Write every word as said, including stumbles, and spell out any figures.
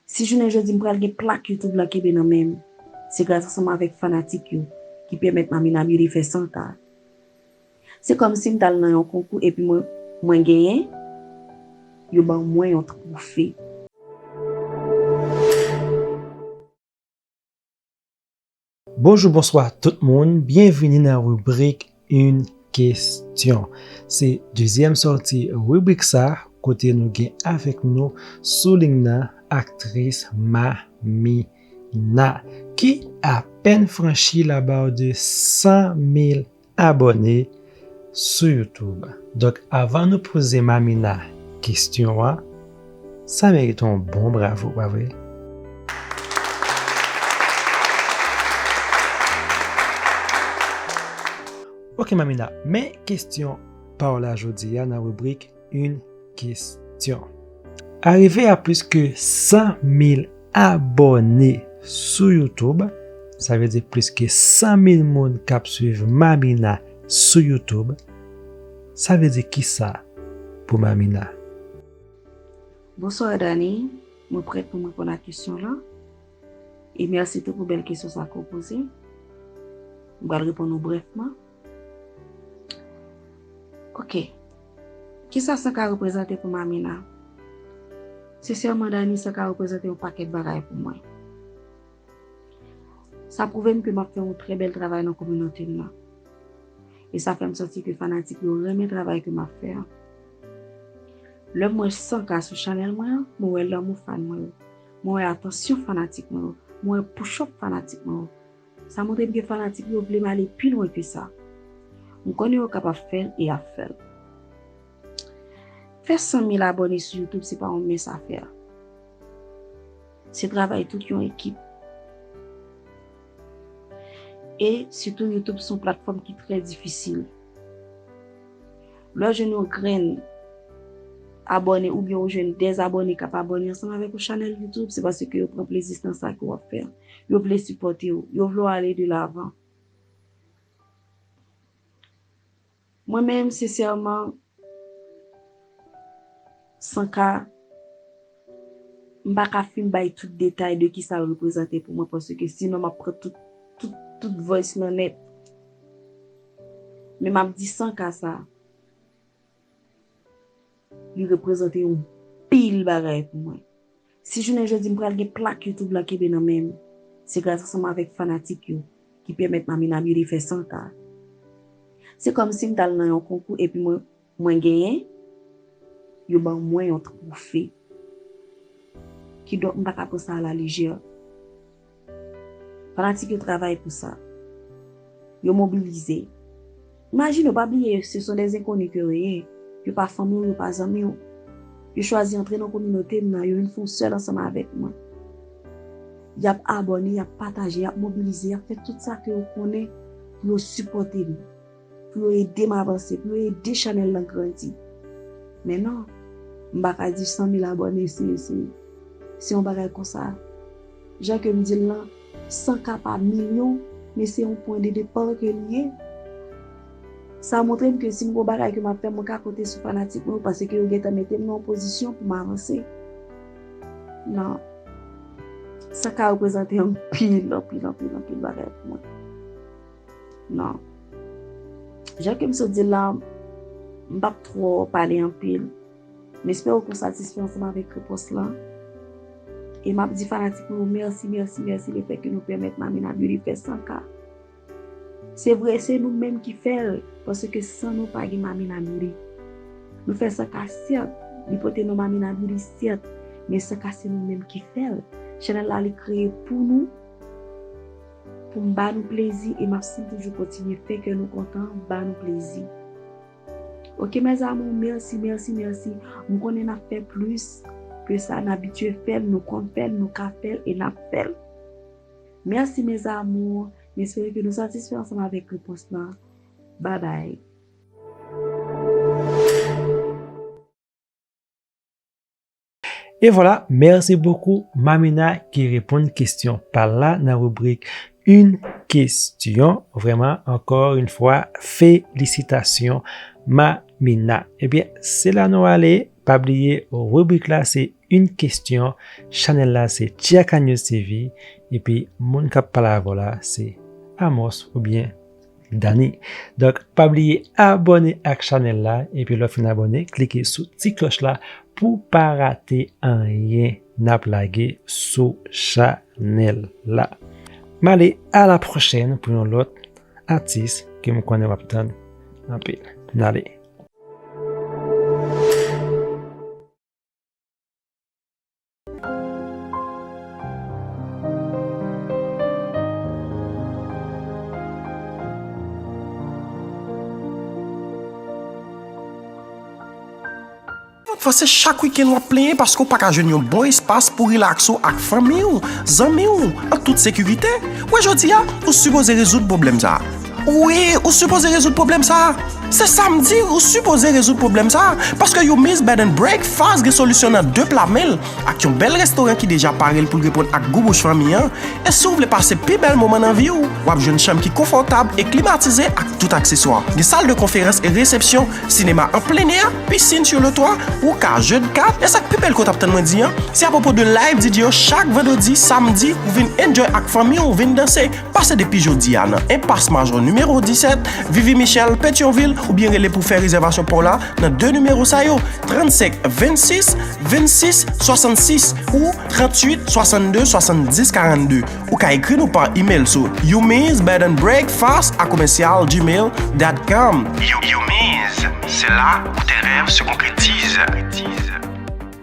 Si jounen jodi m pral gen plak YouTube la kenbe nan men m, se gras ansanm avèk fanatik yo ki pèmèt Mamina Beauty fè san K. Se kòmsi m t al nan yon konkou epi mwen, mwen genyen, yo ban mwen yon twofe. Bonjou, bonswa tout moun. Byenvini nan ribrik Une Question. Se dezyèm sòti ribrik sa kote nou gen avèk nou sou liy nan aktris Mamina ki apèn franchi la barre de san mil abòne sou YouTube. Donk, avan nou poze Mamina kesyon an, sa merite yon bon bravo, pa vre? Ok, Mamina, men kesyon pa w la jodi a nan ribrik Une Question. Arive a plis ke san mil abòne sou YouTube, sa vle di plis ke san mil moun k ap swiv Mamina sou YouTube, sa vle di kisa pou Mamina? Bonswa, Dani. Mwen prèt pou m reponn a kesyon lan. E mèsi tou pou bèl kesyon sa ke w poze. M pral reponn ou brèfman. Ok. Kisa san K reprezante pou Mamina? Sensèman, Dani, san K reprezante yon pakèt bagay pou mwen. Sa pwouve m ke m ap fè yon trè bèl travay nan kominote m nan. E sa fè m santi ke fanatik yo renmen travay ke m ap fè an. Lè m wè san K sou chanèl mwen an, mwen wè lanmou fan mwen yo. Mwen wè atansyon fanatik mwen yo. Mwen wè push up fanatik mwen yo. Sa montre m ke fanatik yo vle m ale pi lwen ke sa. M konnen yo kapab fè l e y ap fè l. Fè san mil abòne sou YouTube, se pa yon mens afè. Se travay tout yon ekip. E sitou YouTube se yon platfòm ki trè difisil. Lè w jwenn yon grenn abòne oubyen w jwenn dèz abòne k ap abòne ansanm avèk yon chanèl YouTube, se paske yo pran plezi nan sa ke w ap fè. Yo vle sipòte w. Yo vle w ale de lavan. Mwen menm, sensèman, san K, m pa ka fin bay tout detay de kisa l reprezante pou mwen, paske sinon m ap pran tout, tout, tout voice lan nèt. Men m ap di san K sa, li reprezante yon pil bagay pou mwen. Si jounen jodi m pral gen plak YouTube lan kenbe nan men m, se gras ansanm avèk fanatik yo ki pèmèt Mamina Beauty fè san K. Se kòmsi m t al nan yon konkou epi mwen, mwen genyen, yo ban mwen yon twofe. Kidonk, m pa ka pran sa a la lejè. Fanatik yo travay pou sa. Yo mobilize. Imajine w, pa bliye, se son dè zenkoni ke yo ye. Yo pa fanmi w, yo pa zanmi w. Yo chwazi antre nan kominote m nan, yo vin fè yon sèl ansanm avèk mwen. Y ap abòne, y ap pataje, y ap mobilize, y ap fè tout sa ke yo konnen pou yo sipòte m, pou yo ede m avanse, pou yo ede chanèl lan grandi. Men non, m pa ka di san mil abòne, se, se, se yon bagay konsa. Jan ke m di l lan, san K pa milyon, men se yon pwen de depa ke li ye. Sa montre m ke si m gon bagay ke m ap fè, mwen ka konte sou fanatik mwen yo, paske yo gentan mete m nan yon pozisyon pou m avanse. Non. San K reprezante anpil, anpil, anpil, anpil bagay pou mwen. Non. Jan ke m sot di l lan, m p ap twò pale anpil. M espere w konn satisfè ansanm avèk repons lan. E m ap di fanatik mwen yo mèsi, mèsi, mèsi lefètke nou pèmèt Mamina Beauty fè san K. Se vre, se nou menm ki fè l, paske san nou pa gen Mamina Beauty. Nou fè san K sèt, li pote non Mamina Beauty sèt, men san K se nou menm ki fè l. Chanèl la li kreye pou nou, pou m ba nou plezi, e m ap sim toujou kontinye fè kè nou kontan, ba nou plezi. Ok, mes amours, mèsi, mèsi, mèsi. M konnen n ap fè plis ke sa, n abitye fè l, nou konn fè l, nou ka fè l e n ap fè l. Mèsi, mes amours. M espere ke nou satisfè ansanm avèk repons lan. Babay. E vwala, mèsi bokou Mamina ki reponn kesyon pa l la nan ribrik Une Question. Vrèman, encore une fois, félicitations Mamina. Ebyen, se la nou ale pa bliye, ribrik la se une question, chanèl la se Tia Cagnos T V, epi moun k ap pale avè w la se Amos oubyen Dani. Donk, pa bliye abòne ak chanèl la, epi lè w fin abòne, klike sou ti klòch la pou w pa rate anyen n ap lage sou chanèl la. M ale a la pwochèn pou yon lòt atis ke m konnen w ap tann anpil. N ale. Lòt fwa, se chak wikenn w ap plenyen paske w pa ka jwenn yon bon espas pou rilaks ou ak fanmi w, zanmi w, an tout sekirite. Wè, jodi a, ou sipoze rezoud pwoblèm sa a. Wi, ou sipoze rezoud pwoblèm sa a. Se samdi, ou sipoze rezoud pwoblèm sa a. Paske Yumi's Bed and Breakfast gen solisyon nan de pla men l, ak yon bèl restoran ki deja pare l pou l reponn ak gou bouch fanmi an. E si w vle pase pi bèl moman nan vi w, w ap jwenn chanm ki konfòtab e klimatize ak tout akseswa. Gen sal de konferans e resepsyon, sinema an plen nè, pisin sou le twa, ou ka jwe kat. E sa k pi bèl ke w t ap tann mwen di an, se apwopo de live D J yo chak vandredi, samdi, ou vin enjoy ak fanmi w, ou vin danse. Pase depi jodi a nan Enpas Majò nimewo disèt, Vivi Michel, Petyonvil, oubyen rele pou fè rezèvasyon pa w la nan de nimewo sa yo, trannsenk vennsis vennsis swasannsis ou tranntuit swasanndde swasanndis karannde. Ou ka ekri nou pa imèl sou Yumi's Bed and Breakfast a commercial gmail dot com. You, you means, c'est là où tes rêves se concrétisent.